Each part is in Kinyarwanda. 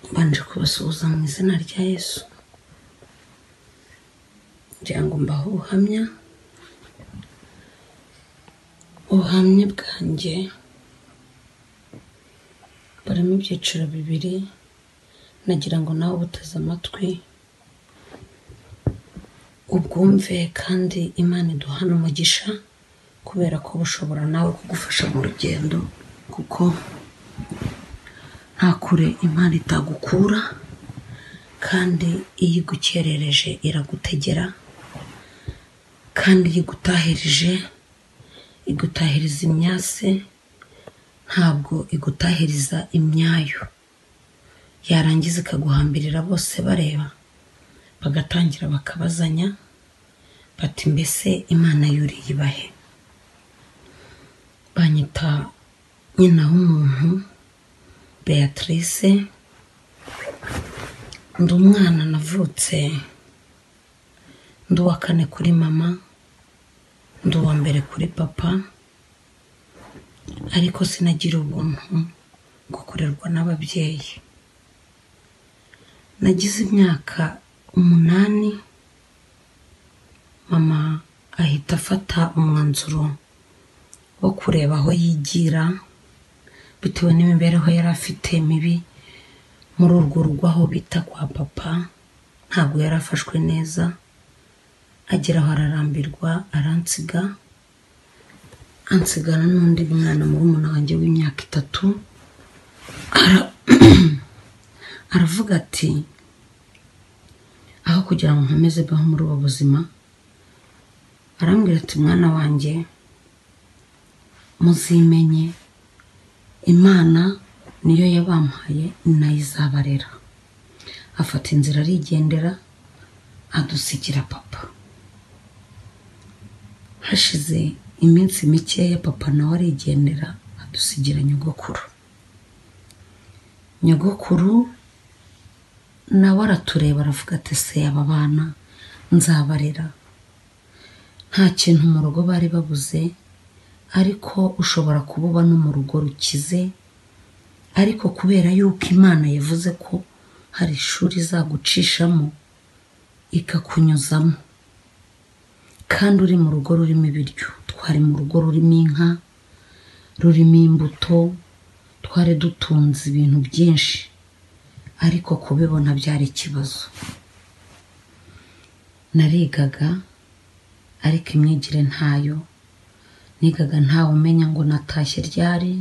Mbanje kubasuhuza mu izina rya Yesu, ngira ngo mbahe ubuhamya, ubuhamya bwanjye burimo ibyiciro bibiri, nagira ngo nawe ubuteze amatwi ubwumve kandi Imana iduhane umugisha kubera ko bushobora nawe kugufasha mu rugendo, kuko nta kure Imana itagukura kandi iyo igukerereje iragutegera, kandi iyo igutahirije igutahiriza imyase, ntabwo igutahiriza imyayo, yarangiza ikaguhambirira bose bareba, bagatangira bakabazanya bati mbese Imana yuriye ibahe? Banyita nyina w'umuntu Beatrice, ndi umwana navutse ndi uwa kane kuri mama, ndi uwa mbere kuri papa, ariko sinagira ubuntu bwo kurerwa n'ababyeyi. Nagize imyaka 8, mama ahita afata umwanzuro wo kureba aho yigira bitewe n'imibereho yari afite mibi muri urwo rugo aho bita kwa papa, ntabwo yari afashwe neza, agera aho ararambirwa aransiga, ansigana n'undi mwana murumuna wanjye w'imyaka 3, aravuga ati aho kugira ngo nkomeze mbeho muri ubu buzima, arambwira ati mwana wanjye muzimenye, Imana niyo yabampaye nayo izabarera. Afata inzira arigendera, adusigira papa. Hashize iminsi mikeya papa nawe arigendera, adusigira nyogokuru. Nyogokuru nawe aratureba aravuga ati se aba bana nzabarera. Nta kintu mu rugo bari babuze, ariko ushobora kuba uba no mu rugo rukize, ariko kubera yuko Imana yavuze ko hari ishuri izagucishamo ikakunyuzamo, kandi uri mu rugo rurimo ibiryo. Twari mu rugo rurimo inka, rurimo imbuto, twari dutunze ibintu byinshi, ariko kubibona byari ikibazo. Narigaga ariko imyigire ntayo, nigaga ntawe umenya ngo natashye ryari,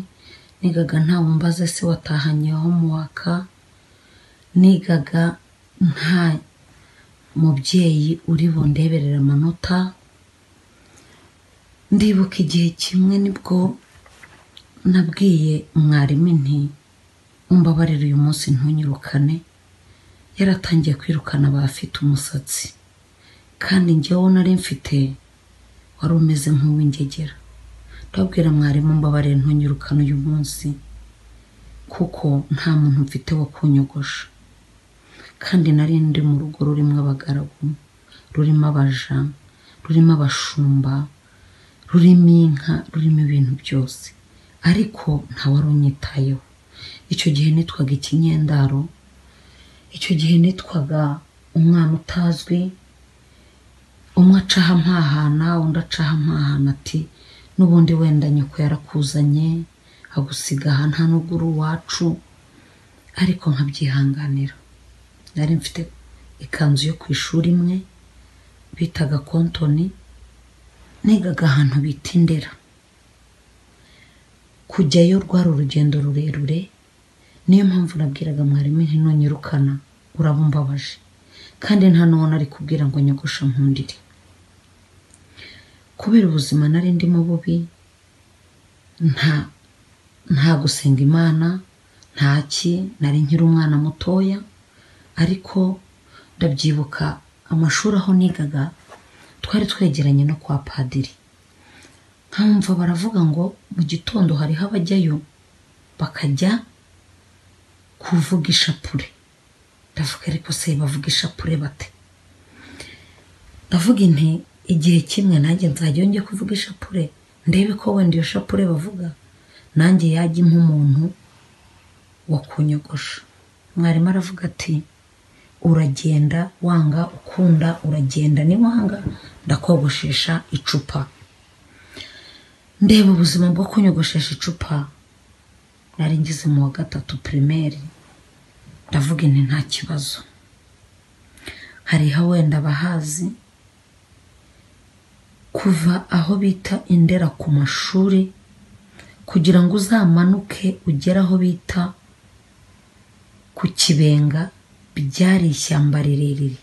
nigaga ntawe umbaze se watahanye homework, nigaga nta mubyeyi uri bundeberere amanota. Ndibuka igihe kimwe nibwo nabwiye mwarimu nti umbabarire uyu munsi ntunyirukane, yaratangiye kwirukana abafite umusatsi, kandi njyewe nari mfite wari umeze nk'uw'ingegera. Ndabwira mwarimu mbabarire ntunyirukane uyu munsi kuko nta muntu mfite wo kunyogosha, kandi nari ndi mu rugo rurimo abagaragu, rurimo abaja, rurimo abashumba, rurimo inka, rurimo ibintu byose, ariko nta wari unyitayeho. Icyo gihe nitwaga ikinyendaro, icyo gihe nitwaga umwana utazwi, umwe acaha mpahana, undi acaha mpahana ati n'ubundi wenda nyoko yarakuzanye agusiga aha nta nubwo uri uwacu, ariko nkabyihanganira. Nari mfite ikanzu yo ku ishuri imwe bitaga kontoni, nigaga ahantu bita Indera. Kujyayo rwari urugendo rurerure, niyo mpamvu nabwiraga mwarimu nti nunyirukana uraba umbabaje, kandi nta n'uwo nari kubwira ngo nyogosha nkundire. Kubera ubuzima nari ndimo bubi, nta gusenga Imana, ntaki, nari nkiri umwana mutoya, ariko ndabyibuka amashuri aho nigaga twari twegeranye no kwa padiri. Nkamva baravuga ngo mu gitondo hariho abajyayo bakajya kuvuga ishapure. Ndavuga ariko se bavuga ishapure bate? Ndavuga nti igihe kimwe nanjye nzajya njye kuvuga ishapure, ndebe ko wenda iyo shapure bavuga nanjye yajya impa umuntu wo kunyogosha. Mwarimu aravuga ati uragenda wanga ukunda, uragenda niwanga ndakogoshesha icupa. Ndeba ubuzima bwo kunyogoshesha icupa, nari ngeze mu wa 3 primaire, ndavuga nti nta kibazo. Hariho wenda abahazi kuva aho bita Indera ku mashuri kugira ngo uzamanuke ugere aho bita ku Kibenga, byari ishyamba rirerire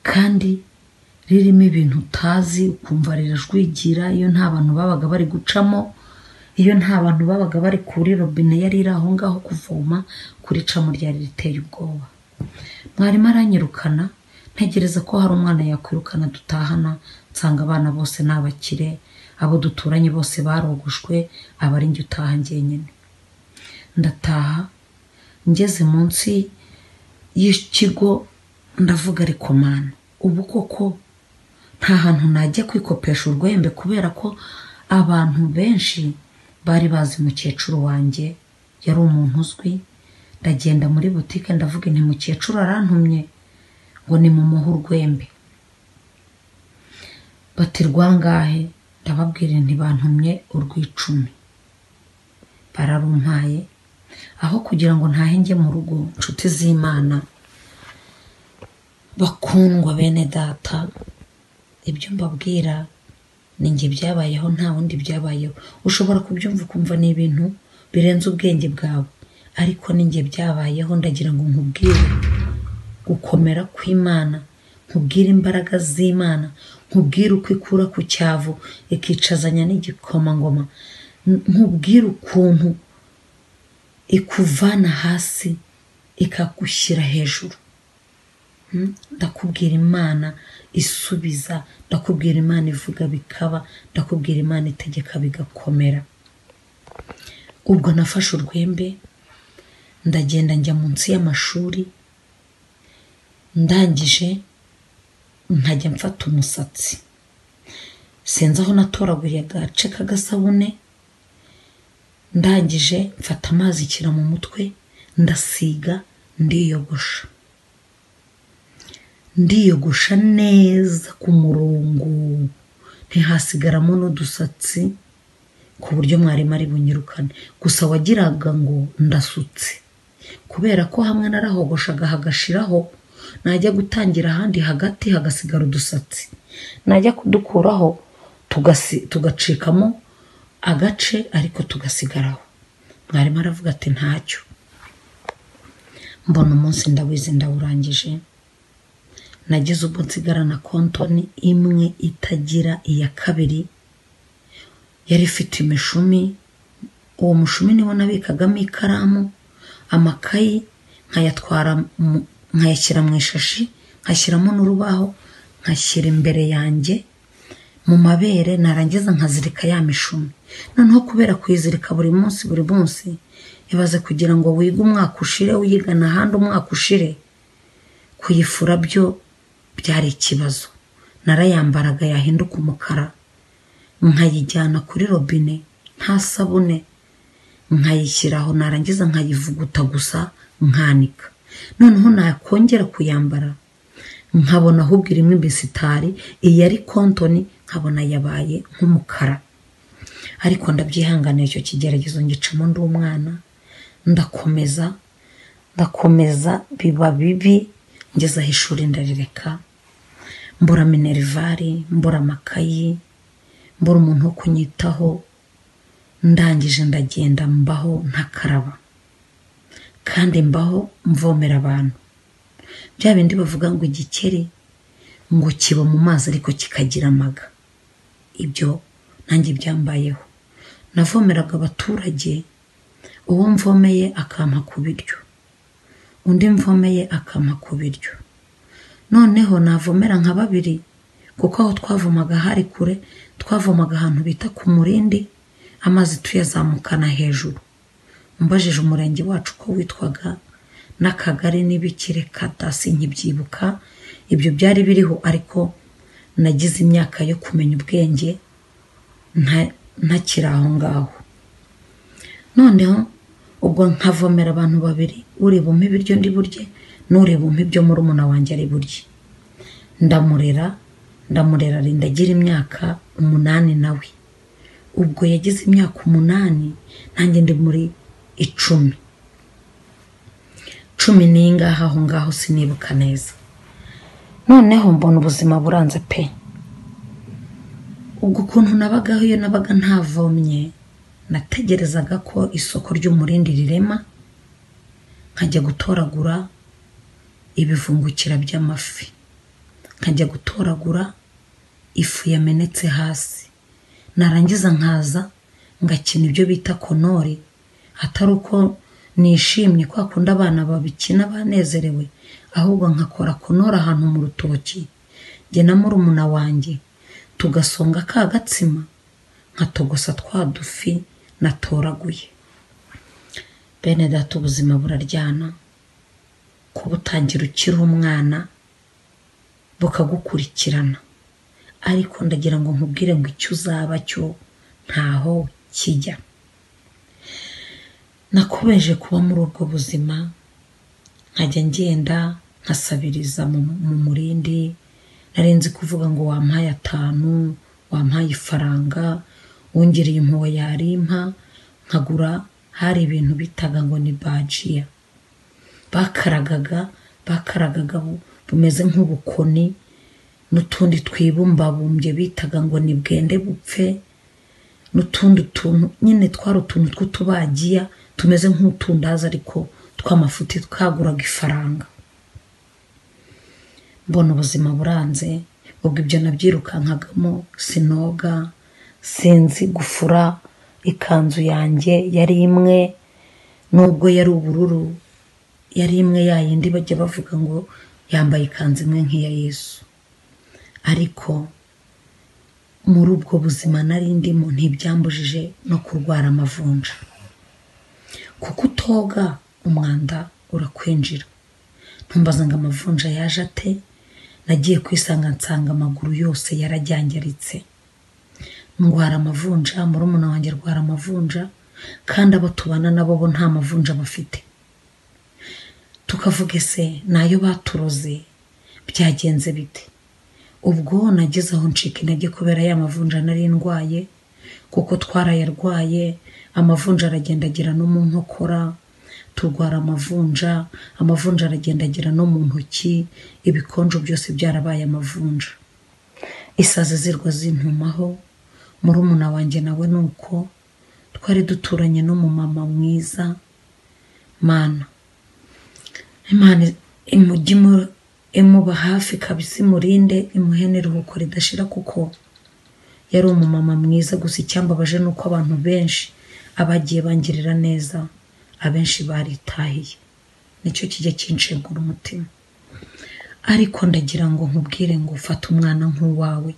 kandi ririmo ibintu utazi, ukumva rirajwigira iyo nta bantu babaga bari gucamo, iyo nta bantu babaga bari kuri robine yari iri aho ngaho kuvoma, kuricamo ryari riteye ubwoba. Mwarimu aranyirukana, ntegereza ko hari umwana yakwirukana dutahana, nsanga abana bose ni abakire, abo duturanye bose barogoshwe, aba ari njye utaha njyenyine. Ndataha ngeze munsi y'ikigo ndavuga ariko mana, ubu koko nta hantu najya kwikopesha urwembe, kubera ko abantu benshi bari bazi mukecuru wanjye yari umuntu uzwi. Ndagenda muri butike ndavuga nti mukecuru arantumye ngo nimumuhe urwembe. Bati rwangahe? Ndababwira nti bantumye urw'icumi. Bararumpaye. Aho kugira ngo ntahe njye mu rugo, nshuti z'Imana bakundwa bene data, ibyo mbabwira ni njye byabayeho, nta wundi byabayeho. Ushobora kubyumva ukumva ni ibintu birenze ubwenge bwawe, ariko ni njye byabayeho. Ndagira ngo nkubwire gukomera kw'Imana, nkubwire imbaraga z'Imana, nkubwire uko ikura ku cyavu ikicazanya n'igikomangoma, nkubwire ukuntu ikuvana hasi ikagushyira hejuru. Ndakubwira Imana isubiza, ndakubwira Imana ivuga bikaba, ndakubwira Imana itegeka bigakomera. Ubwo nafashe urwembe ndagenda njya munsi y'amashuri, ndangije nkajya mfata umusatsi, sinzi aho natoraguye agace k'agasabune, ndangije mfata amazi nshyira mu mutwe, ndasiga, ndiyogosha. Ndiyogosha neza ku murongo, ntihasigaramo n'udusatsi ku buryo mwarimu ari bunyirukane. Gusa wagiraga ngo ndasutse, kubera ko hamwe narahogoshaga hagashiraho, najya gutangira ahandi hagati hagasigara udusatsi, najya kudukuraho tugacikamo agace ariko tugasigaraho. Mwarimu aravuga ati ntacyo. Mbona umunsi ndawize ndawurangije, nagize ubwo nsigarana kontoni imwe itagira iya kabiri, yari ifite imishumi. Uwo mushumi niwo nabikagamo ikaramu, amakayi nkayatwara, nkayashyira mu ishashi, nkashyiramo n'urubaho, nkashyira imbere yanjye mu mabere, narangiza nkazirika ya mishumi. Noneho kubera kuyizirika buri munsi buri munsi, ibaze kugira ngo wige umwaka ushire uyigana ahandi umwaka ushire, kuyifura byo byari ikibazo. Narayambaraga yahinduka umukara, nkayijyana kuri robine nta sabune, nkayishyiraho, narangiza nkayivuguta gusa nkanika. Noneho nakongera kuyambara nkabona ahubwo irimo imisitari, iyi ari kontoni nkabona yabaye nk'umukara. Ariko ndabyihanganira icyo kigeragezo ngicamo ndi umwana, ndakomeza ndakomeza, biba bibi, ngeze aho ishuri ndarireka, mbura minervari, mbura amakayi, mbura umuntu wo kunyitaho. Ndangije ndagenda mbaho ntakaraba, kandi mbaho mvomera abantu. Bya bindi bavuga ngo igikeri ngo kiba mu mazi ariko kikagira amaga, ibyo nanjye byambayeho. Navomeraga abaturage, uwo mvomeye akampa ku biryo, undi mvomeye akampa ku biryo. Noneho navomera nka babiri, kuko aho twavomaga hari kure, twavomaga ahantu bita ku Murindi, amazi tuyazamukana hejuru. Umbajije umurenge wacu ko witwaga n'akagari n'ibikireka dasi nkibyibuka, ibyo byari biriho, ariko nagize imyaka yo kumenya ubwenge ntakiri aho ngaho. Noneho Ubwo nkavomera abantu babiri, uri bumpe ibiryo ndi burye n'uri bumpe ibyo murumuna wanjye ari burye. Ndamurera arinda agira imyaka 8 nawe. Ubwo yagize imyaka 8 nanjye ndi muri 10. 10 n'ingahe aho ngaho sinibuka neza. Noneho mbona ubuzima buranze pe. Ubwo ukuntu nabagaho iyo nabaga ntavomye, nategerezaga ko isoko ry'umurindi rirema, nkajya gutoragura ibivungukira by'amafi, nkajya gutoragura ifu yamenetse hasi, narangiza nkaza ngakina ibyo bita konori, atari uko nishimye kwa kundi abana babikina banezerewe, ahubwo nkakora konori ahantu mu rutoki, njye na murumuna wanjye tugasonga ka gatsima, nkatogosa twa dufi natoraguye. Bene data, ubuzima buraryana, kubutangira ukiri umwana bukagukurikirana, ariko ndagira ngo nkubwire ngo icyo uzaba cyo ntaho kijya. Nakomeje kuba muri ubwo buzima, nkajya ngenda nkasabiriza mu murindi. Nari nzi kuvuga ngo wampaye 5, wampaye ifaranga, wongereye impuhwe yarimpa, nkagura. Hari ibintu bitaga ngo ni bajiya, bakaragaga bumeze nk'ubukoni, n'utundi twibumbabumbye bitaga ngo ni bwende bupfe, n'utundi tuntu nyine twari utuntu tw'utubagiya tumeze nk'utundazi ariko tw'amafuti, twaguraga ifaranga. Mbona ubuzima buranze. Ubwo ibyo nabyirukankagamo, sinoga, sinzi gufura. Ikanzu yanjye yari imwe, nubwo yari ubururu, yari imwe yayindi bajya bavuga ngo yambaye ikanzu imwe nk'iya Yesu. Ariko muri ubwo buzima nari ndimo ntibyambujije no kurwara amavunja, kuko utoga umwanda urakwinjira. Ntumbaza ngo amavunja yaje ate, nagiye kwisanga nsanga amaguru yose yarajyangiritse. Ndwara amavunja, murumuna wanjye arwara amavunja, kandi abo tubana nabo bo nta mavunja bafite. Tukavuga ese nayo baturoze byagenze bite? Ubwo nageze aho ncika intege kubera ya mavunja nari ndwaye, kuko twarayarwaye. Amavunja aragenda agera no mu nkokora, turwara amavunja, amavunja aragenda agera no mu ntoki, ibikonjo byose byarabaye amavunja. Isazi zirwa zintumaho. Murumuna wanjye nawe nuko twari duturanye n'umumama mwiza. Mana, Imana imujye imuba hafi kabisa, imurinde, imuhe n'iruhuko ridashira, kuko yari umumama mwiza. Gusa icyambabaje nuko abantu benshi abagiye bangirira neza, abenshi baritahiye. Nicyo kijya kinshengura umutima. Ariko ndagira ngo nkubwire ngo ufate umwana nk'uwawe,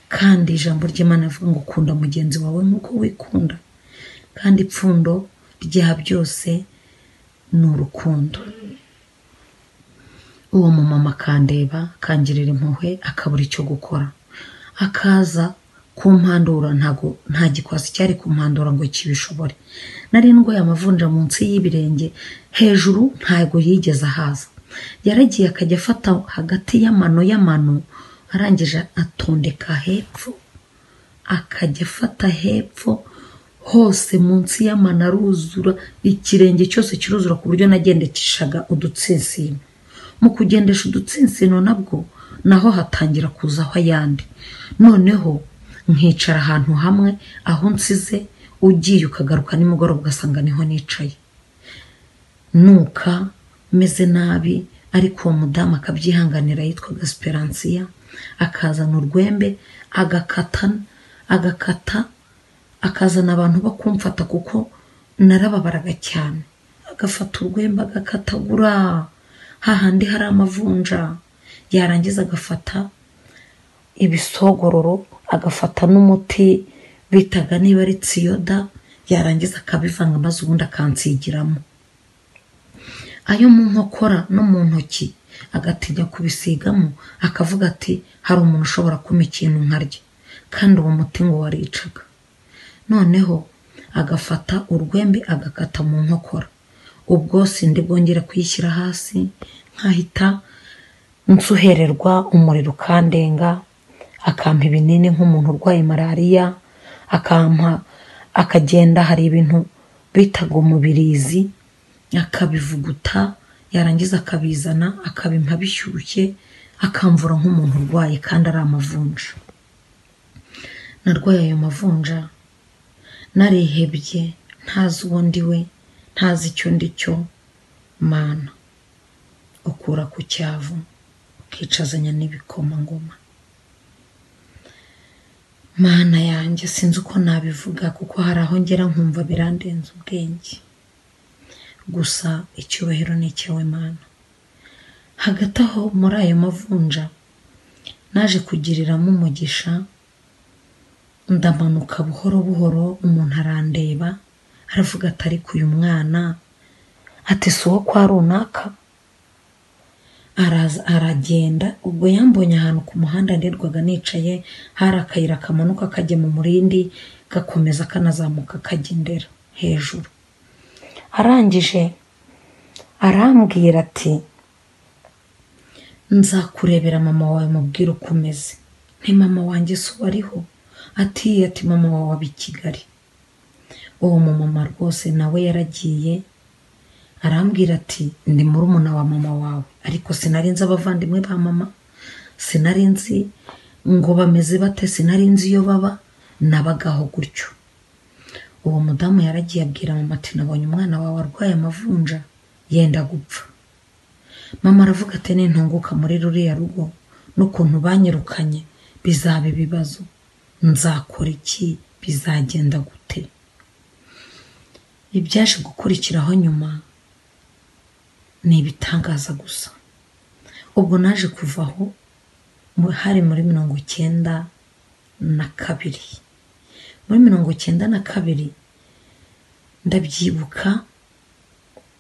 kandi ijambo ry'Imana rivuga ngo kunda mugenzi wawe nk'uko wikunda, kandi ipfundo rya byose ni urukundo. Uwo mumama akandeba, akangirira impuhwe, akabura icyo gukora, akaza kumpandura. Ntago nta gikwasi cyari kumpandura ngo kibishobore. Nari ndwaye amavunja munsi y'ibirenge, hejuru ntago yigeze ahaza. Yaragiye akajya afata hagati y'amano, arangije atondeka hepfo, akajya afata hepfo hose munsi y'amano aruzura, ikirenge cyose kiruzura, ku buryo nagendekeshaga udutsinsino. Mu kugendesha udutsinsino nabwo naho hatangira kuzaho ayandi. Noneho nkicara ahantu hamwe, aho nsize ugiye ukagaruka nimugoroba ugasanga niho nicaye, nuka meze nabi. Ariko uwo mudamu akabyihanganira, yitwaga Esperansiya, akazana urwembe agakata, akazana abantu bakumfata kuko narababaraga cyane. Agafata urwembe agakatagura hahandi hari amavunja, yarangiza agafata ibisogororo, agafata n'umuti bitaga niba ari tsiyoda, yarangiza akabivanga maze ubundi akansigiramo. Ayo mu nkokora no mu ntoki agatinya kubisigamo, akavuga ati hari umuntu ushobora kumpa ikintu nkarya, kandi uwo muti ngo waricaga. Noneho Agafata urwembe agakata mu nkokora, ubwo sindi bwongere kuyishyira hasi, nkahita nsuhererwa umuriro ukandenga, akampa ibinini nk'umuntu urwaye malariya, akampa akagenda hari ibintu bitaga umubirizi akabivuguta, yarangiza akabizana akabimpa bishyushye, akamvura nk'umuntu urwaye kandi ari amavunja. Narwaye ayo mavunja narihebye, ntazi uwo ndi we, ntazi icyo ndi cyo. Mana ukura ku cyavu ukicazanya n'ibikomangoma. Mana yanjye sinzi uko nabivuga kuko hari aho ngera nkumva birandenze ubwenge. Gusa icyubahiro ni icyawe Mana. Hagati aho muri ayo mavunja naje kugiriramo umugisha, ndamanuka buhoro buhoro, umuntu arandeba aravuga ati ariko uyu mwana ati si uwo kwa runaka. Araza aragenda, ubwo yambonye ahantu ku muhanda ndirwaga nicaye, hari akayira kamanuka kajya mu murindi gakomeza kanazamuka kajya Indera hejuru. Arangije arambwira ati nzakurebera mama wawe mubwire uko umeze. Nti mama wanjye si uwo ariho? Ati ati mama wawe aba i Kigali. Uwo mumama rwose nawe yaragiye arambwira ati ndi murumuna wa mama wawe, ariko sinari nzi abavandimwe ba mama, sinari nzi ngo bameze bate, sinari nzi iyo baba, nabagaho gutyo. Uwo mudamu yaragiye abwira mama ati nabonye umwana wawe arwaye amavunja yenda gupfa. Mama aravuga ati nintunguka muri ruriya rugo n'ukuntu banyirukanye bizaba ibibazo, nzakora iki, bizagenda gute? Ibyaje gukurikiraho nyuma ni ibitangaza gusa. Ubwo naje kuva aho hari muri 92. Muri 92 ndabyibuka,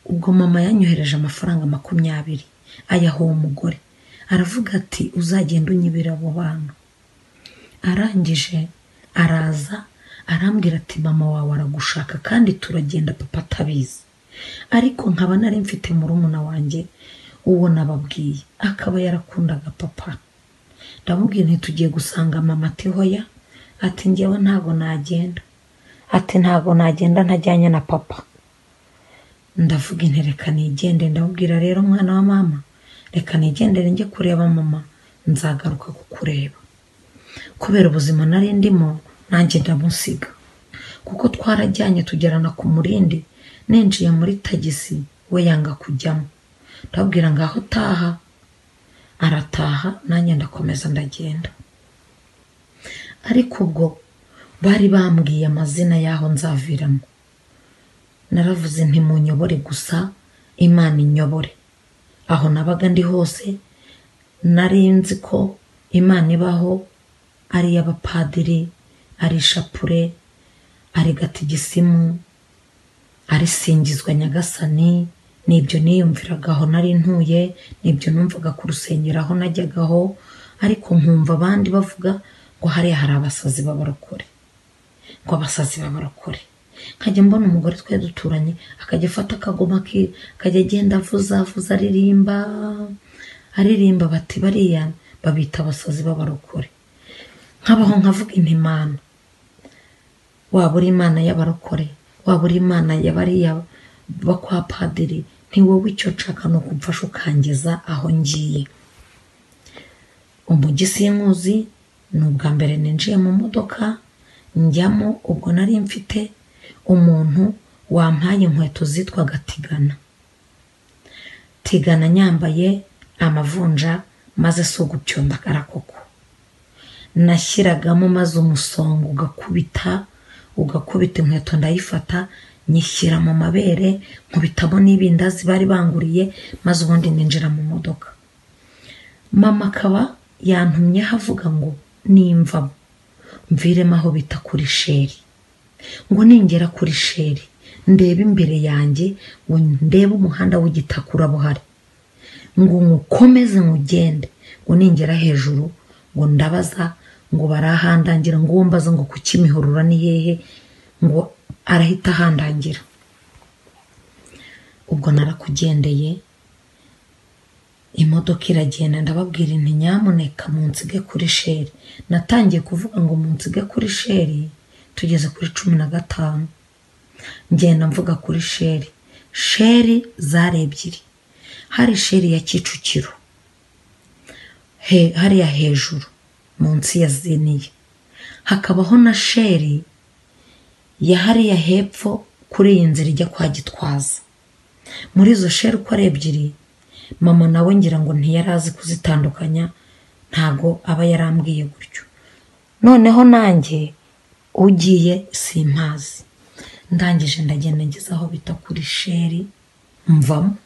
ubwo mama yanyohereje amafaranga 20 ayaha uwo mugore, aravuga ati uzagenda unyibira abo bana. Arangije araza arambwira ati mama wawe aragushaka kandi turagenda papa atabizi. Ariko nkaba nari mfite murumuna wanjye uwo nababwiye akaba yarakundaga papa. Ndamubwira nti tugiye gusanga mama, ati hoya, ati njyewe ntago nagenda, ati ntago nagenda ntajyanye na papa. Ndavuga nti reka nigende. Ndamubwira rero mwana wa mama, reka nigendere njye kureba mama, nzagaruka kukureba. Kubera ubuzima nari ndimo nanjye ndamusiga, kuko twarajyanye tugerana ku murindi. Ninjiye muri tagisi we yanga kujyamo, ndabwira ngaho taha, arataha nanjye ndakomeza ndagenda. Ariko ubwo bari bambwiye amazina y'aho nzaviramo, naravuze nti munyobore gusa, Imana inyobore. Aho nabaga ndi hose nari nzi ko Imana ibaho, ari iy'abapadiri, ari ishapure, ari gatigisimu, ari singizwa Nyagasani. Nibyo niyumviraga aho nari ntuye, nibyo numvaga ku rusengero aho najyagaho, ariko nkumva abandi bavuga ngo hariya hari abasazi b'abarokore, ngo abasazi b'abarokore. Nkajya mbona umugore twari duturanye akajya afata akagoma ke akajya agenda avuza avuza aririmba aririmba, bati bariya babita abasazi b'abarokore. Nkabaho nkavuga inti Imana, waba uri Imana y'abarokore, waba uri Imana y'abariya bakwa padiri, nti wowe icyo nshaka ni ukumfasha ukangeza aho ngiye. Umujyi sinkuzi, ni ubwa mbere ninjiye mu modoka njyamo, ubwo nari mfite umuntu wampaye inkweto zitwaga Tigana. Tigana nyambaye amavunja maze si ugupyondagara koko. Nashyiragamo maze umusongo ugakubita, ugakubita inkweto ndayifata nyishyira mu mabere, nkubitamo n'ibindazi bari banguriye, maze ubundi ninjira mu modoka. Mama akaba yantumyeho avuga ngo nimvamo mviremo aho bita kuri Sheri, ngo ningera kuri Sheri ndebe imbere yanjye, ngo ndebe umuhanda w'igitaka urabuhari, ngo nkukomeze nkugende, ngo ningera hejuru ngo ndabaza, ngo barahandangira, ngo uwo mbaza ngo ku Kimihurura ni hehe, ngo Arahita ahandangira. Ubwo narakugendeye, imodoka iragenda, ndababwira nti nyamuneka munsige kuri sheri. Natangiye kuvuga ngo munsige kuri sheri tugeze kuri 15, ngenda mvuga kuri sheri. Sheri zari ebyiri, hari sheri ya Kicukiro hariya hejuru munsi ya Ziniya, hakabaho na sheri ya hariya hepfo kuri iyi nzira ijya kwa Gitwaza. Muri izo sheri uko ari ebyiri, mama nawe ngira ngo ntiyari azi kuzitandukanya, ntago aba yarambwiye gutyo. Noneho nanjye ugiye simpazi, ndangije ndagenda ngeze aho bita kuri sheri mvamo,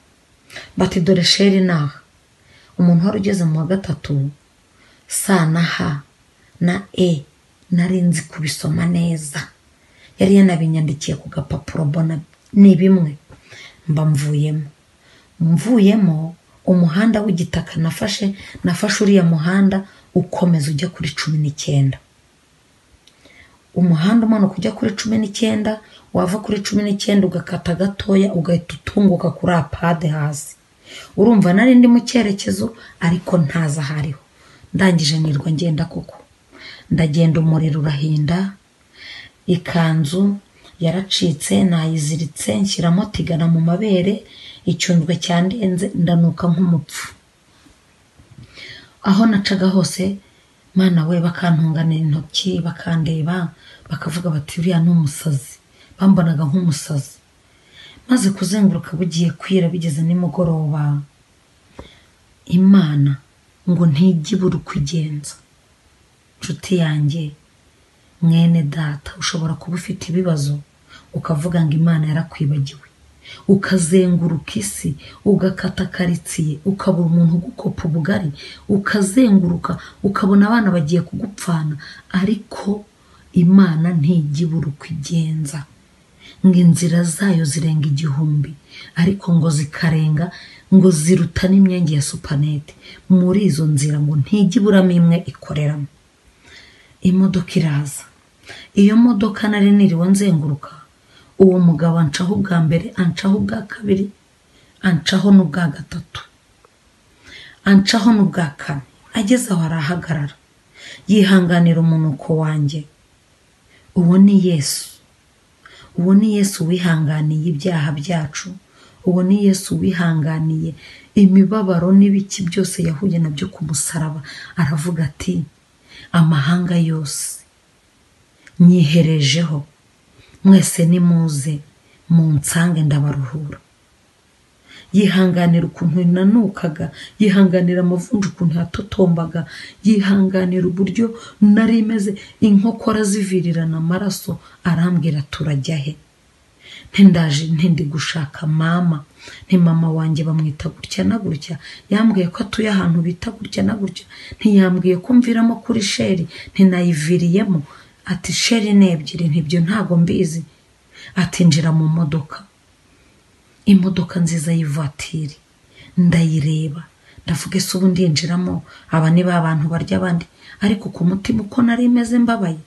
bati dore sheri naha. Umuntu wari ugeze mu wa 3 sa na ha na e nari nzi kubisoma neza, yari yanabinyandikiye ku gapapuro mbona ni bimwe. Mba mvuyemo umuhanda w'igitaka nafashe uriya muhanda ukomeza ujya kuri 19. Umuhanda umanuka ujya kuri 19, wava kuri 19 ugakata gatoya ugahita utunguka kuri apade hasi. Urumva nari ndi mu cyerekezo ariko ntaza hariho. Ndangije nirwa ngenda koko, ndagenda umuriro urahinda, ikanzu yaracitse nayiziritse nshyiramo tigana mu mabere, icyundwe cyandenze ndanuka nk'umupfu. Aho nacaga hose mana we bakantunganira intoki, bakandeba bakavuga bati uriya ni umusazi, bambonaga nk'umusazi. Maze kuzenguruka bugiye kwira bigeze nimugoroba, Imana ngo ntijya ibura uko igenza. Nshuti yanjye, mwene data, ushobora kuba ufite ibibazo ukavuga ngo Imana yarakwibagiwe, ukazenguruka isi, ugakata karitsiye, ukabura umuntu ugukopa ubugari, ukazenguruka ukabona abana bagiye kugupfana, ariko Imana ntijya ibura uko igenza. Ngo inzira zayo zirenga 1000, ariko ngo zikarenga ngo ziruta n'imyenge ya supanete. Muri izo nzira ngo ntijya iburamo imwe ikoreramo. Imodoka iraza. Iyo modoka nari niriwe nzenguruka, uwo mugabo ancaho ubwa mbere, ancaho ubwa kabiri, ancaho n'ubwa gatatu, ancaho n'ubwa kane. Ageze aho arahagarara, yihanganira umunuko wanjye. Uwo ni Yesu. Uwo ni Yesu wihanganiye ibyaha byacu. Uwo ni Yesu wihanganiye imibabaro n'ibiki byose yahuye nabyo ku musaraba. Aravuga ati amahanga yose nyiherejeho, mwese nimuze munsange ndabaruhura. Yihanganira ukuntu nanukaga, yihanganira amavunja ukuntu yatotombaga, yihanganira uburyo nari meze, inkokora zivirirana amaraso. Arambwira turajya he? Ntindaje ntindi gushaka mama, nti mama wanjye bamwita gutya na gutya, yambwiye ko atuye ahantu bita gutya na gutya, ntiyambwiye ko mviramo kuri sheri, ntinayiviriyemo. Ati sheri ni ebyiri, ntibyo ntago mbizi. Ati njira mu modoka, imodoka nziza y'ivatiri, ndayireba ndavuga ese ubu ndinjiramo, aba ni ba bantu barya abandi, ariko ku mutima uko nari meze mbabaye,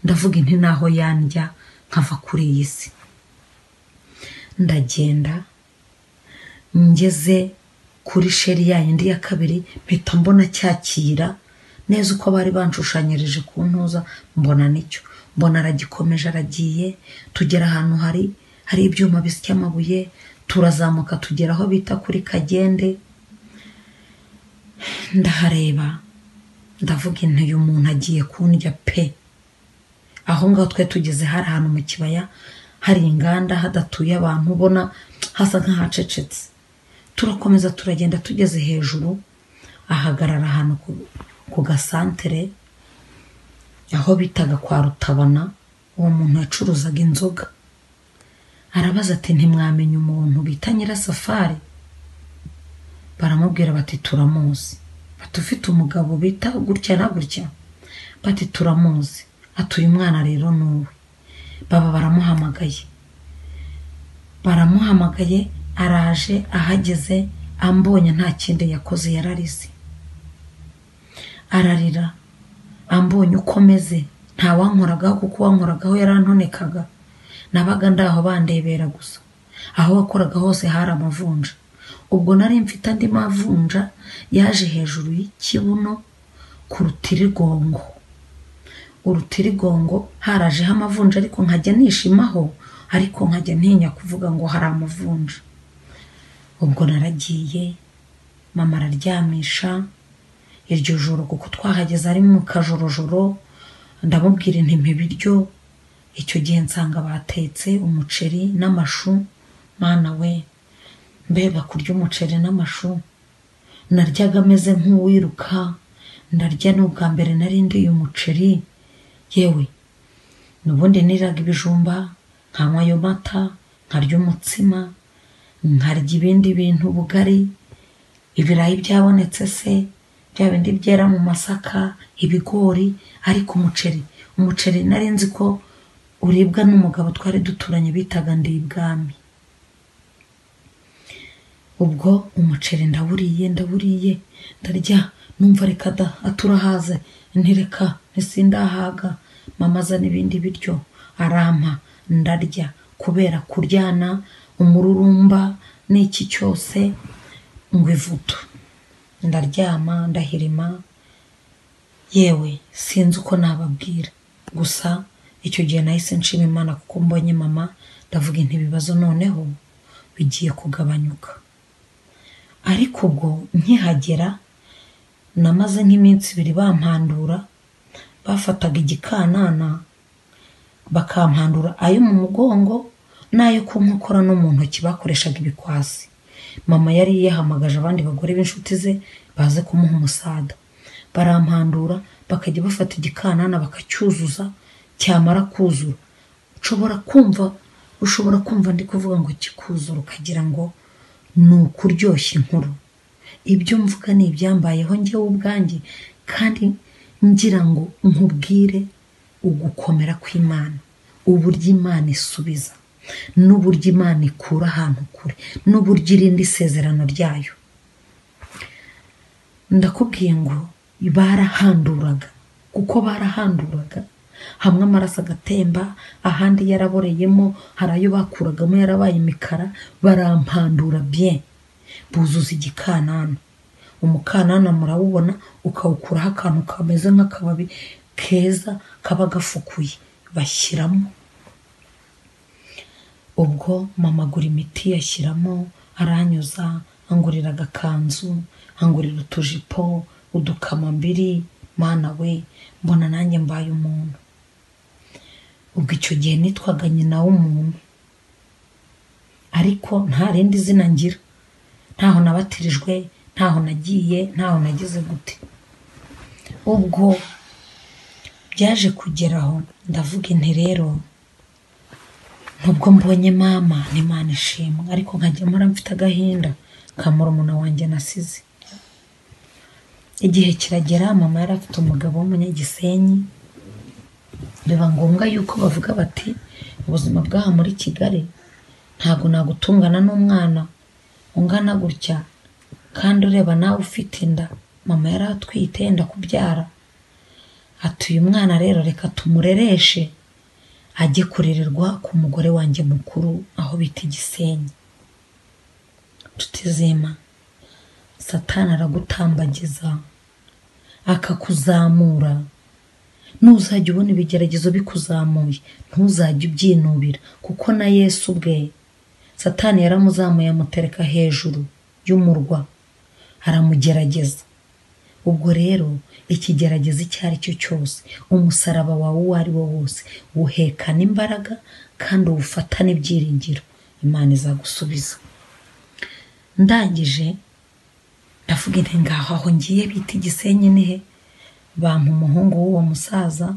ndavuga inti naho yandya nkava kuri iyi si. Ndagenda ngeze kuri sheri yayindi ya kabiri, mpita mbona cyakira neza uko bari banshushanyirije ku ntuza, mbona nicyo, mbona aragikomeje aragiye. Tugera ahantu hari ibyuma bisya amabuye, turazamuka tugera aho bita kuri Kagende. Ndahareba ndavuga inti uyu muntu agiye kundya pe. Aho ngaho twe tugeze hari ahantu mu kibaya, hari inganda, hadatuye abantu, ubona hasa nk'ahacecetse. Turakomeza turagenda, tugeze hejuru ahagarara ahantu ku gasantere aho bitaga kwa Rutabana. Uwo muntu yacuruzaga inzoga. Arabaza ati ntimwamenya umuntu bita Nyirasafari? Baramubwira bati turamuzi. Bati ufite umugabo bita gutya na gutya? Bati turamuzi. Ati uyu mwana rero nuwe. Baba baramuhamagaye, baramuhamagaye, araje. Ahageze ambonye nta kindi yakoze, yararize, ararira. Ambonye uko meze, nta wankoragaho kuko uwankoragaho yarantonekaga. Nabaga ndaho bandebera gusa, aho wakoraga hose hari amavunja. Ubwo nari mfite andi mavunja yaje hejuru y'ikibuno ku rutirigongo. Urutirigongo harajeho amavunja, ariko nkajya nishimaho, ariko nkajya ntinya kuvuga ngo hari amavunja. Ubwo naragiye, mama araryamisha iryo joro, kuko twahageze ari mu kajorojoro. Ndamubwira nti mpa ibiryo. Icyo gihe nsanga batetse umuceri n'amashu. Mana we, mbega kurya umuceri n'amashu! Naryaga ameze nk'uwiruka, ndarya n'ubwa mbere nari ndiye umuceri. Yewe n'ubundi niraga ibijumba, nkanywa ayo mata, nkarya umutsima, nkarya ibindi bintu, ubugari, ibirayi byabonetse se, bya bindi byera mu masaka, ibigori, ariko umuceri nari nzi ko uribwa n'umugabo twari duturanye bitaga Ndibwami. Ubwo umuceri ndawuriye, ndarya, numva reka da, aturahaze, ntireka, ntisindahaga. Mama azana ibindi biryo arampa, ndarya. Kubera kuryana umururumba n'iki cyose ngo ivutu, ndaryama ndahirima. Yewe sinzi uko nababwira, gusa icyo gihe nahise nshima Imana kuko mbonye mama, ndavuga nti ibibazo noneho bigiye kugabanyuka. Ariko ubwo nkihagera namaze nk'iminsi ibiri bampandura, bafataga igikanana bakampandura ayo mu mugongo n'ayo ku nkokora no mu ntoki, bakoreshaga ibikwasi. Mama yari yahamagaje abandi bagore b'inshuti ze baze kumuha umusada, barampandura, bakajya bafata igikanana bakacyuzuza, cyamara kuzura ushobora kumva ndi kuvuga ngo kikuzura, ukagira ngo ni ukuryoshya inkuru. Ibyo mvuga ni ibyambayeho njyewe ubwanjye, kandi ngira ngo nkubwire ugukomera kw'Imana, uburyo Imana isubiza, n'uburyo Imana ikura ahantu kure, n'uburyo irinda isezerano ryayo. Ndakubwiye ngo barahanduraga, kuko barahanduraga, hamwe amaraso agatemba, ahandi yaraboreyemo, hari ayo bakuragamo yarabaye imikara. Barampandura bien, buzuza igikanana. Umukanana murawubona, ukawukuraho akantu kameze nk'akababi keza kaba gafukuye, bashyiramo. Ubwo mama agura imiti yashyiramo, aranyuza, angurira agakanzu, angurira utujipo, udukamambiri. Mana we, mbona nanjye mbaye umuntu. Ubwo icyo gihe nitwaga nyina w'umuntu, ariko nta rindi zina ngira, ntaho nabatirijwe, ntaho nagiye, ntaho nagize gute. Ubwo byaje kugeraho ndavuga inti rero, nubwo mbonye mama ni Imana ishimwe, ariko nkajya mpora mfite agahinda ka murumuna wanjye nasize. Igihe kiragera, mama yari afite umugabo w'umunyagisenyi, biba ngombwa yuko bavuga bati ubuzima bw'aha muri Kigali ntabwo nagutungana n'umwana ungana gutya, kandi ureba nawe ufite inda. Mama yari atwite yenda kubyara, ati uyu mwana rero reka tumurereshe ajye kurererwa ku mugore wanjye mukuru aho bita Igisenyi. Nshuti z'Imana, Satani aragutambagiza akakuzamura. Nuzajya ubona ibigeragezo bikuzamuye ntuzajye ubyinubira, kuko na Yesu ubwe Satani yaramuzamuye amutereka hejuru y'umurwa aramugerageza. Ubwo rero ikigeragezo icyo ari cyo cyose, umusaraba wawe uwo ari wo wose, wuhekana imbaraga kandi uwufatane ibyiringiro, Imana izagusubiza. Ndangije ndavuga inti ngaho aho ngiye bita Igisenyi ni he? Bampa umuhungu w'uwo musaza,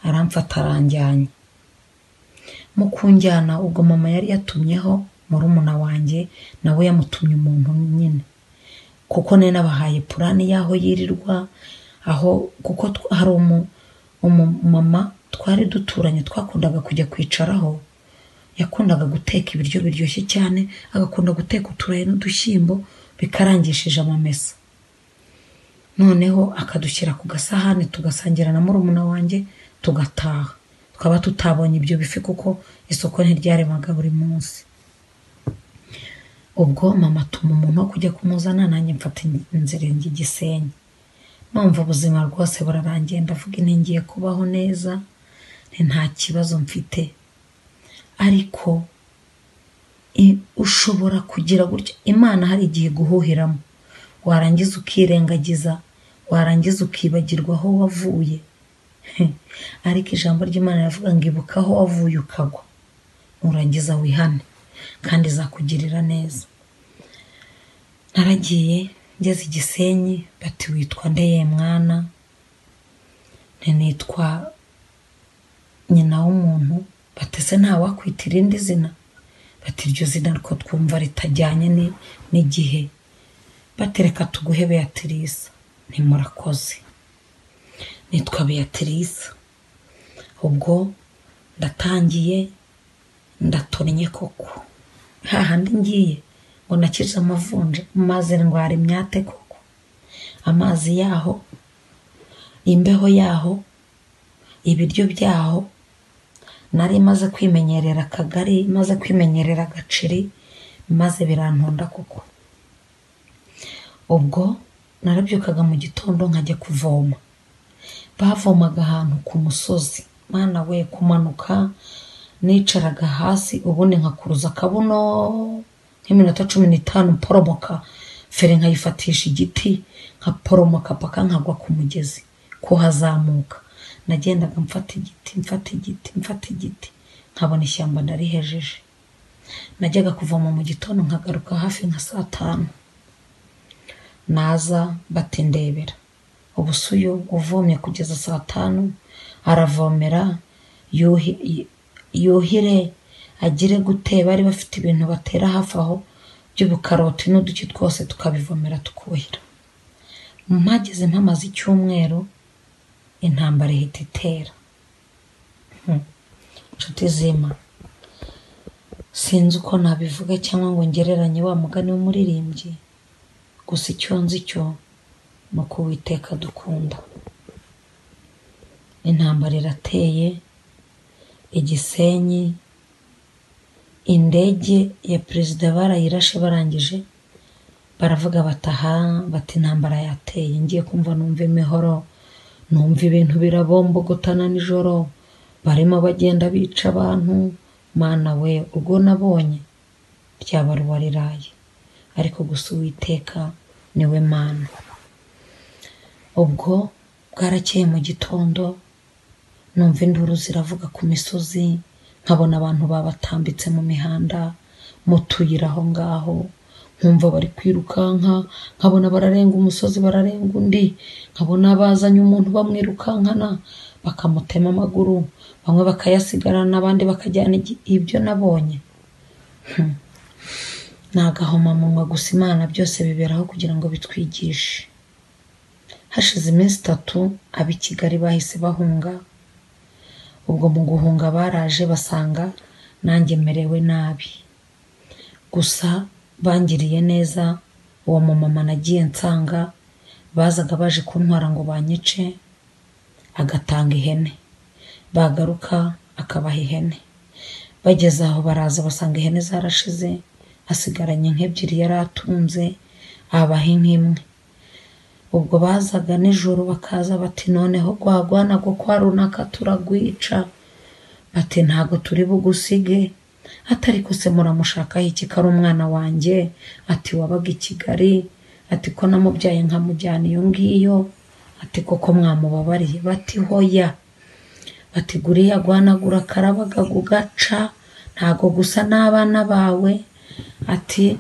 aramfata aranjyanye. Mu kunjyana ubwo mama yari yatumyeho murumuna wanjye, nawe yamutumye umuntu nyine, kuko nari nabahaye purani y'aho yirirwa, aho kuko hari umumama twari duturanye twakundaga kujya kwicaraho, yakundaga guteka ibiryo biryoshye cyane, agakunda guteka uturayi n'udushyimbo bikarangishije amamesa. Noneho akadushyira ku gasahani tugasangira na murumuna wanjye tugataha. Tukaba tutabonye ibyo bifi kuko isoko ntiryaremaga buri munsi. Ubwo mama atuma umuntu wo kujya kumuzana, nanjye mfata inzira njya i Gisenyi. Numva ubuzima rwose burarangiye, ndavuga nti ngiye kubaho neza, nti nta kibazo mfite. Ariko ushobora kugira gutya, Imana hari igihe iguhuhiramo, warangiza ukirengagiza, warangiza ukibagirwa aho wavuye. Ariko ijambo ry'Imana riravuga ngo ibuka aho wavuye ukagwa, nurangiza wihane kandi izakugirira neza. Naragiye ngeze i Gisenyi, bati witwa nde ye mwana? Nti nitwa nyina w'umuntu. Bati ese ntawakwita irindi zina? Bati iryo zina ko twumva ritajyanye n'igihe. Bati reka tuguhe Beatrice. Nti murakoze, nitwa Beatrice. Ubwo ndatangiye ndatonnye koko, hahandi ngiye ngo nakize amavunja, maze ndwara imyate koko. Amazi yaho, imbeho yaho, ibiryo byaho, nari maze kwimenyerera akagari, maze kwimenyerera agaceri, maze birantonda koko. Ubwo narabyukaga mu gitondo nkajya kuvoma. Bavomaga ahantu ku musozi, mana we, kumanuka nicaraga hasi ubundi nkakuruza akabuno nk'iminota 15 mporomoka, feri nkayifatisha igiti nkaporomoka paka nkagwa ku mugezi kuhazamuka. Nagendaga mfata igiti, mfata igiti, mfata igiti, nkabona ishyamba ndarihejeje. Najyaga kuvoma mu gitondo nkagaruka hafi nka saa 5, naza bati ndebera. Ubu se uyu uvomye kugeza saa 5 aravomera yuhire agire gute? Bari bafite ibintu batera hafi aho by'ubukaroti n'uduki twose, tukabivomera tukuhira. Mpageze mpamaze icyumweru, intambara ihita itera. Inshuti z'Imana, sinzi uko nabivuga cyangwa ngo ngereranye wa mugani w'umuririmbyi, gusa icyo nzi cyo ni uko Uwiteka dukunda. Intambara irateye i Gisenyi, indege ya perezida barayirashe, barangije baravuga bataha, bati intambara yateye. Ngiye kumva numva imihoro, numva ibintu birabombogotana nijoro, barimo bagenda bica abantu. Mana we, urwo nabonye ryaba ruwariraye, ariko gusa Uwiteka niwe Mana. Ubwo bwarakeye mu gitondo, numva induru ziravuga ku misozi, nkabona abantu babatambitse mu mihanda, mu tuyira aho ngaho, nkumva bari kwirukanka, nkabona bararenga umusozi bararenga undi, nkabona bazanye umuntu bamwirukankana, bakamutema amaguru, bamwe bakayasigarana abandi bakajyana ibyo nabonye. Ni agahomamunwa gusa, Imana byose biberaho kugira ngo bitwigishe. Hashize iminsi 3 ab'i Kigali bahise bahunga. Ubwo mu guhunga baraje basanga nanjye merewe nabi, gusa bangiriye neza. Uwo mumama nagiye nsanga bazaga baje kuntwara ngo banyice, agatanga ihene, bagaruka akabaha ihene. Bageze aho baraza basanga ihene zarashize, asigaranye nk'ebyiri yari atunze, abaha inka imwe. Ubwo bazaga nijoro bakaza bati noneho gwagwana go kwa runaka turagwica, bati ntago turi bugusige. Ati ariko se muramushakaho iki ko ari umwana wanjye? Ati wabaga i Kigali, ati ko namubyaye nkamujyana iyo ngiyo, ati koko mwamubabariye? Bati hoya, bati guriya gwanagura karabaga gugaca, ntago gusa n'abana bawe, ati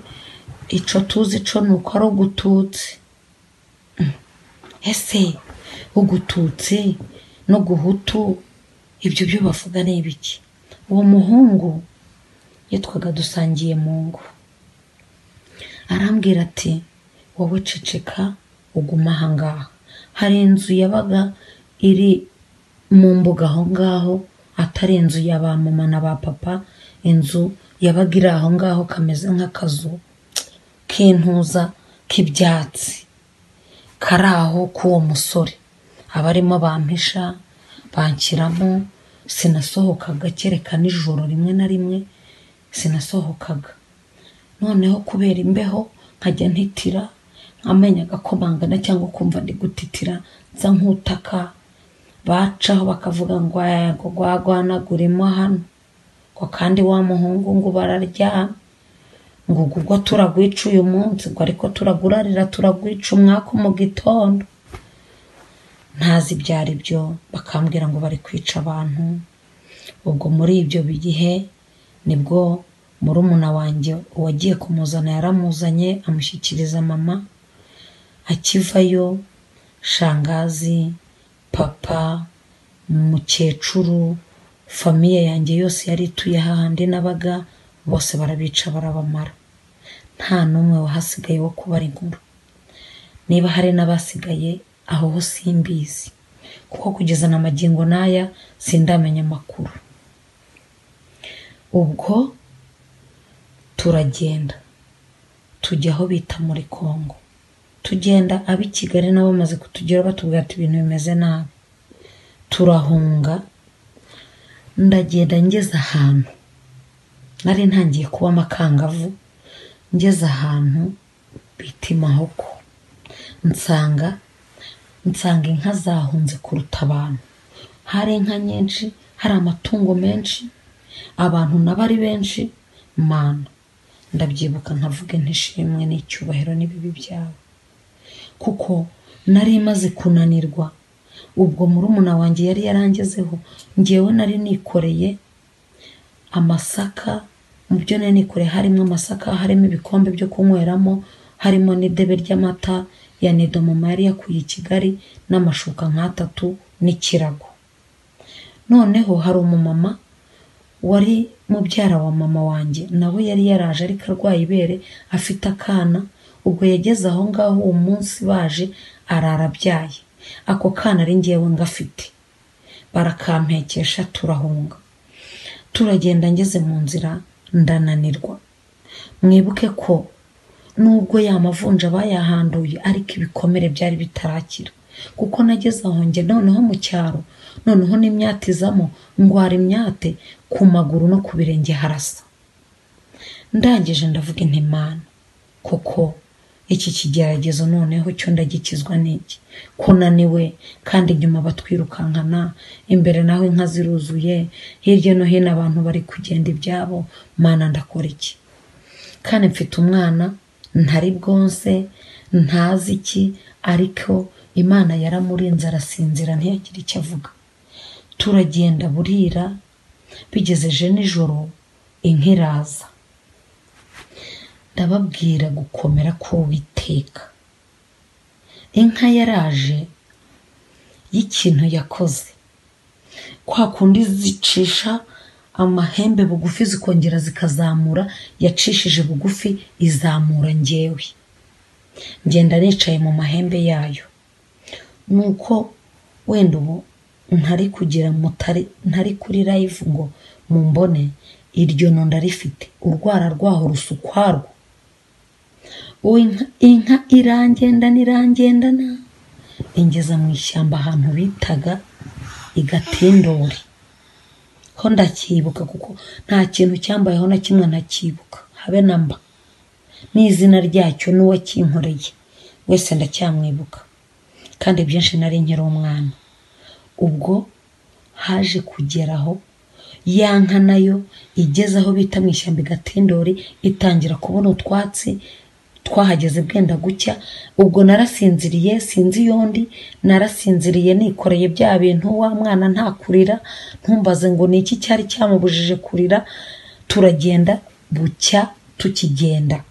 ico tuzi co nuko ari ugututsi. Ese ugututsi no guhutu ibyo byo bavuga ni ibiki? Uwo muhungu yitwaga Dusangiye Mungu, arambwira ati wowe ceceka uguma aha ngaha. Hari inzu yabaga iri mu mbuga aho ngaho, atari inzu ya ba mama na ba papa, inzu yabaga iri aho ngaho kameze nk'akazu k'intuza k'ibyatsi kari aho k'uwo musore. Abarimo bampisha banshyiramo, Sinasohokaga kereka nijoro, rimwe na rimwe sinasohokaga. Noneho kubera imbeho nkajya ntitira, amenyo agakomangana cyangwa kumva ndi gutitira, nsa nk'utaka. Bacaho bakavuga ngo ngo gwagwanagurimo hano, ngo kandi wa muhungu ngo bararyama, ngo ubwo turagwica uyu munsi, ngo ariko turagurarira turagwica umwaka mu gitondo. Ntazi ibyo ari byo, bakambwira ngo bari kwica abantu. Ubwo muri ibyo bigihe nibwo murumuna wanjye uwagiye kumuzana yaramuzanye amushyikiriza mama. Akivayo shangazi, papa, mukecuru, famiye yanjye yose yari ituye hahandi nabaga, bose barabica barabamara. Nta n'umwe wahasigaye wo kubara inkuru. Niba hari n'abasigaye aho ho simbizi, kuko kugeza na magingo n'aya sindamenya amakuru. Ubwo turagenda tujya aho bita muri Kongo. Tugenda ab'i Kigali nabo bamaze kutugeraho batubwira ati ibintu bimeze nabi. Turahunga, ndagenda ngeze ahantu nari ntangiye kuba amakangavu, ngeze ahantu bita i Mahoko, nsanga inka zahunze kuruta abantu. Hari inka nyinshi, hari amatungo menshi, abantu nabo ari benshi. Mana, ndabyibuka nkavuga ntishimwe n'icyubahiro n'ibibi byawe, kuko nari maze kunanirwa. Ubwo murumuna wanjye yari yarangezeho, ngewe nari nikoreye amasaka. Mu byo nari nikoreye harimo amasaka, harimo ibikombe byo kunyweramo, harimo n'idebe ry'amata ya nido mama yari yakuye i Kigali, n'amashuka nk'atatu n'ikirago. Noneho hari umumama wari mubyara wa mama wanjye, nawe yari yaraje ariko arwaye ibere, afite akana. Ubwo yageze aho ngaho uwo munsi baje arara abyaye. Ako kana ari ngewe ngafite, barakampekesha turahunga. Turagenda ngeze mu nzira ndananirwa. Mwibuke ko nubwo ya mavunja bayahanduye, ariko ibikomere byari bitarakira, kuko nageze aho njye noneho mu cyaro, noneho n'imyatizamo ndwara imyate ku maguru no ku birenge harasa. Ndangije ndavuga nti Mana, koko iki kigeragezo noneho cyo ndagikizwa n'iki? Ko naniwe kandi inyuma batwirukankana, imbere naho inka ziruzuye, hirya no hino abantu bari kugenda ibyabo. Mana, ndakora iki? Kandi mfite umwana ntari bwonse, ntazi iki, ariko Imana yaramurinze arasinzira ntiyagira icyo avuga. Turagenda burira, bigezeje nijoro inka iraza. Ndababwira gukomera k'Uwiteka. Inka yaraje y'ikintu yakoze, kwa kundi zicisha amahembe bugufi zikongera zikazamura, yacishije bugufi izamura ngewe. Ngenda nicaye mu mahembe yayo. Nuko wenda ubu ntari kugira mutari, ntari kuri live ngo mumbone, iryo no ndarifite, urwara rwaho rusukwarwo. Inka irangendana irangendana ingeza mu ishyamba ahantu bitaga igatindori. Ho ndacyibuka kuko nta kintu cyambayeho na kimwe ntakibuka, habe na mba. N'izina ryacyo n'uwakinkoreye wese ndacyamwibuka, kandi byinshi nari nkiri umwana. Ubwo haje kugeraho ya nka nayo igeze aho bita mu ishyamba igatindori, itangira kubona utwatsi twahageze bwenda gucya. Ubwo narasinziriye, sinzi yondi, narasinziriye nikoreye bya bintu, wa mwana nta kurira, ntumbaze ngo ni iki cyari cyamubujije kurira. Turagenda bucya tukigenda,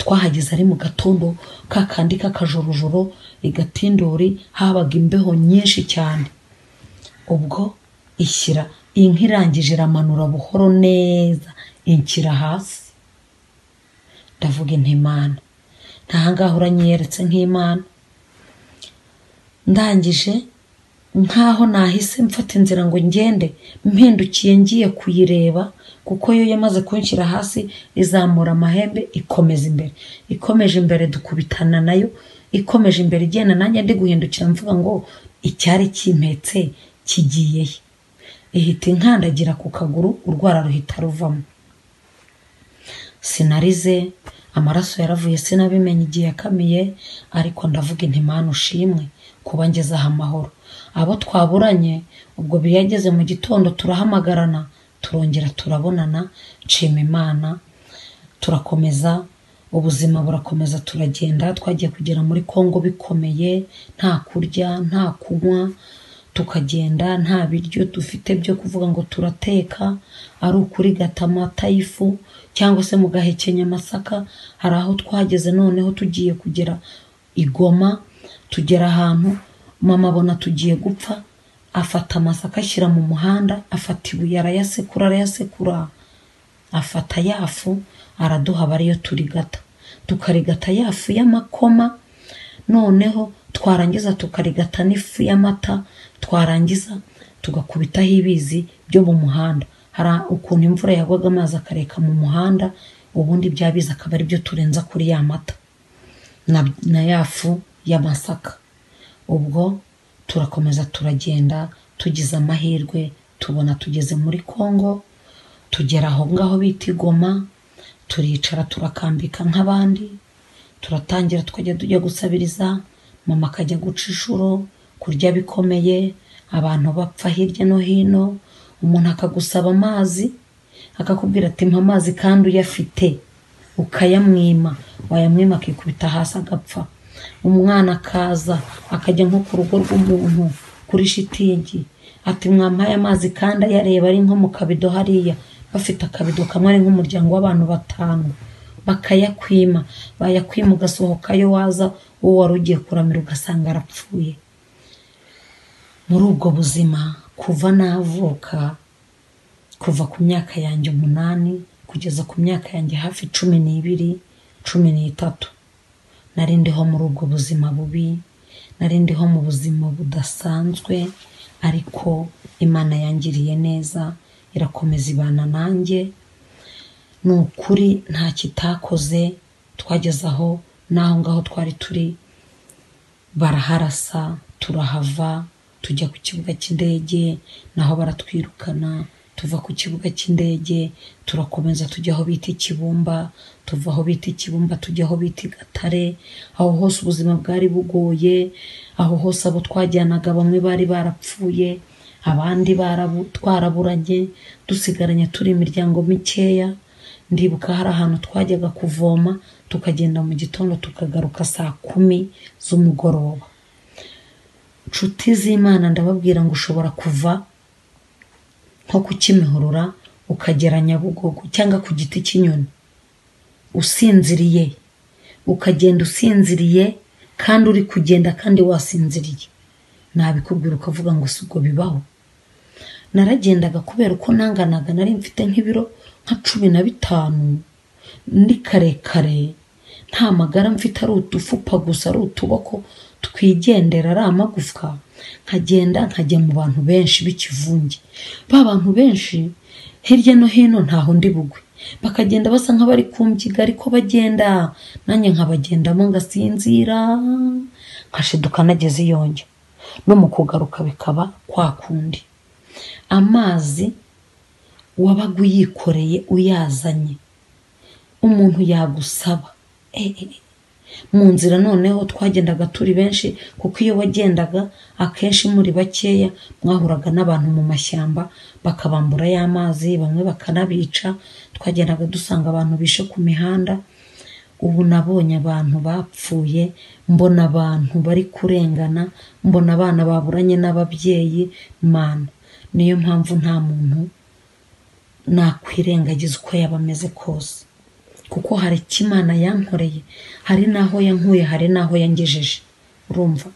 twahageze ari mu gatondo kakandi k'akajorojoro igatindori, habaga imbeho nyinshi cyane. Ubwo ishyira inka irangije iramanura buhoro neza inshyira hasi. Ndavuga nti Imana, ntahangaha uranyiyeretse nk'Imana. Ndangije nkaho nahise mfata inzira ngo ngende, mpindukiye ngiye kuyireba, kuko yo yamaze kunshyira hasi izamura amahembe ikomeza imbere, ikomeje imbere dukubitana nayo, ikomeje imbere igenda, nanjye ndi guhindukira mvuga ngo icyari kimpetse kigiye he? Ihita inkandagira ku kaguru, urwara ruhita ruvamo. Sinarize, amaraso yaravuye sinabimenye igihe yakamiye, ariko ndavuga inti Mana ushimwe kuba ngeze aha amahoro. Abo twaburanye ubwo biyageze mu gitondo turahamagarana, turongera turabonana, nshima Imana, turakomeza ubuzima burakomeza turagenda. Twagiye kugera muri Kongo bikomeye, nta kurya nta kunywa, tukagenda nta biryo dufite byo kuvuga ngo turateka, ari ukurigata amata y'ifu cyangwa se mugahekenya amasaka. Hari aho twageze noneho tugiye kugera i Goma, tugera ahantu mama abona tugiye gupfa, afata amasaka ashyira mu muhanda, afata ibuye arayasekura arayasekura, afata ya fu araduha aba ariyo turigata, tukarigata ya fu y'amakoma, noneho twarangiza tukarigata n'ifu y'amata, twarangiza tugakubitaho ibizi byo mu muhanda. Hari ukuntu imvura yagwaga amazi akareka mu muhanda, ubundi bya bizi akaba ari byo turenza kuri ya mata na ya fu y'amasaka. Ubwo turakomeza turagenda, tugize amahirwe tubona tugeze muri Kongo, tugera aho ngaho bita i Goma, turicara turakambika nk'abandi, turatangira tukajya tujya gusabiriza, mama akajya guca inshuro, kurya bikomeye, abantu bapfa hirya no hino, umuntu akagusaba amazi akakubwira ati mpa amazi kandi uyafite, ukayamwima, wayamwima akikubita hasi agapfa. Umwana akaza akajya nko ku rugo rw'umuntu kuri shitingi ati mwampaye amazi kandi ayareba ari nko mu kabido hariya, bafite akabido kamwe ari nk'umuryango w'abantu batanu, bakayakwima, bayakwima ugasohokayo, waza uwo wari ugiye kuramira ugasanga arapfuye. Muri ubwo buzima kuva navuka, kuva ku myaka yanjye 8 kugeza ku myaka yanjye hafi 12, 13, nari ndiho muri ubwo buzima bubi, nari ndiho mu buzima budasanzwe, ariko Imana yangiriye neza irakomeza ibana nanjye. Ni ukuri nta kitakoze, twageze aho n'aho ngaho twari turi baraharasa, turahava tujya ku kibuga cy'indege, naho baratwirukana, tuva ku kibuga cy'indege turakomeza tujya aho bita Ikibumba, tuva aho bita Ikibumba tujya aho bita Gatare. Aho hose ubuzima bwari bugoye, aho hose abo twajyanaga bamwe bari barapfuye, abandi twaraburanye, dusigaranye turi imiryango mikeya. Ndibuka hari ahantu twajyaga kuvoma, tukagenda mu gitondo tukagaruka saa 10 z'umugoroba. Nshuti z'Imana ndababwira ngo ushobora kuva nko ku Kimihurura ukagera Nyabugogo cyangwa ku giti cy'inyoni usinziriye, ukagenda usinziriye kandi uri kugenda kandi wasinziriye, nabikubwira ukavuga ngo si ubwo bibaho. Naragendaga kubera uko nanganaga, nari mfite nk'ibiro nka 15, ndi karekare, nta magara mfite, ari udufupa gusa, ari utuboko twigendera, ari amagufwa, nkagenda nkajya mu bantu benshi b'ikivunge. Ba bantu benshi hirya no hino ntaho ndi bugwe, bakagenda basa nk'abari kumbyiga, ariko bagenda nanjye nkabagendamo ngasinzira, nkashiduka nageze iyo njya. No mu kugaruka bikaba kwa kundi. Amazi wabaga uyikoreye uyazanye, umuntu yagusaba mu nzira. Noneho twagendaga turi benshi, kuko iyo wagendaga akenshi muri bakeya mwahuraga n'abantu mu mashyamba bakabambura y'amazi, bamwe bakanabica. Twagendaga dusanga abantu bishe ku mihanda. Ubu nabonye abantu bapfuye, mbona abantu bari kurengana, mbona abana baburanye n'ababyeyi. Mana, niyo mpamvu nta muntu nakwirengagiza uko yaba ameze kose, kuko hari icyo Imana yankoreye, hari n'aho yankuye, hari n'aho yangejeje. Urumva,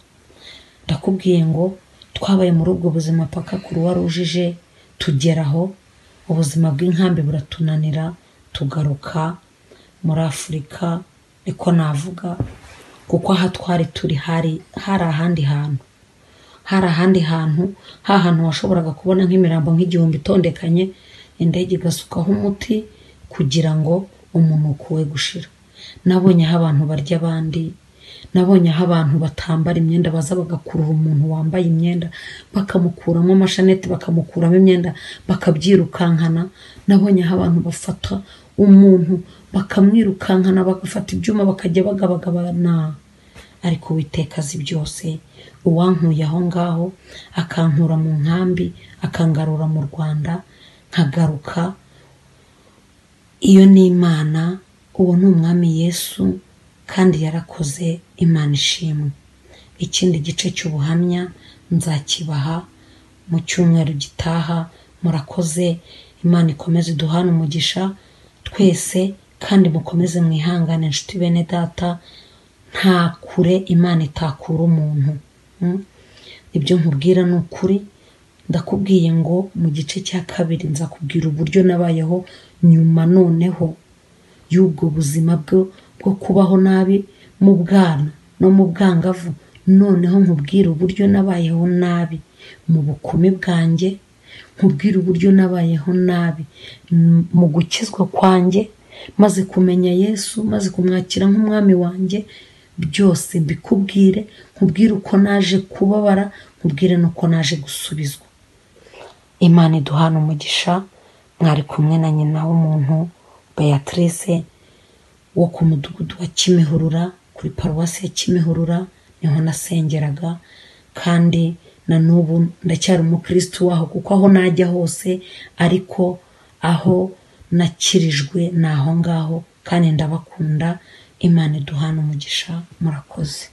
ndakubwiye ngo twabaye muri ubwo buzima paka Croix Rouge, tugeraho ubuzima bw'inkambi buratunanira, tugaruka muri Afurika, niko navuga, kuko aha twari turi hari ahandi hantu, hari ahandi hantu, hantu washoboraga kubona nk'imirambo nk'igihumbi itondekanye, indege igasukaho umuti kugira ngo umunuko we gushira. Nabonye aho abantu barya abandi, Nabonye aho abantu batambara imyenda baza bagakurura umuntu wambaye imyenda, bakamukuramo amashanete, bakamukuramo imyenda, bakabyirukankana. Nabonye aho abantu bafata umuntu bakamwirukankana, bagafata ibyuma bakajya bagabagabana. Ariko Uwiteka azi byose, uwankuye aho ngaho akankura mu nkambi, akangarura mu Rwanda, nkagaruka. Iyo ni Imana, uwo ni Umwami Yesu, kandi yarakoze. Imana ishimwe. Ikindi gice cy'ubuhamya nzakibaha mu cyumweru gitaha. Murakoze. Imana ikomeze iduhane umugisha twese, kandi mukomeze mwihangane inshuti bene data. Nta kure Imana itakura umuntu. Ibyo nkubwira ni ukuri. Ndakubwiye ngo mu gice cya kabiri nzakubwira uburyo nabayeho nyuma noneho y'ubwo buzima bwo kubaho nabi mu bwana no mu bwangavu. Noneho nkubwira uburyo nabayeho nabi mu bukumi bwanjye, nkubwira uburyo nabayeho nabi mu gukizwa kwanjye, maze kumenya Yesu, maze kumwakira nk'umwami wanjye, byose mbikubwire. Nkubwire uko naje kubabara, nkubwire n'uko naje gusubizwa. Imana iduhane umugisha. Mwari kumwe na nyina w'umuntu Beatrice wo ku mudugudu wa Kimihurura, kuri paruwasi ya Kimihurura niho nasengeraga, kandi na n'ubu ndacyari umukristo waho, kuko aho najya hose ariko aho nakirijwe ni aho ngaho, kandi ndabakunda. Imana iduhane umugisha. Murakoze.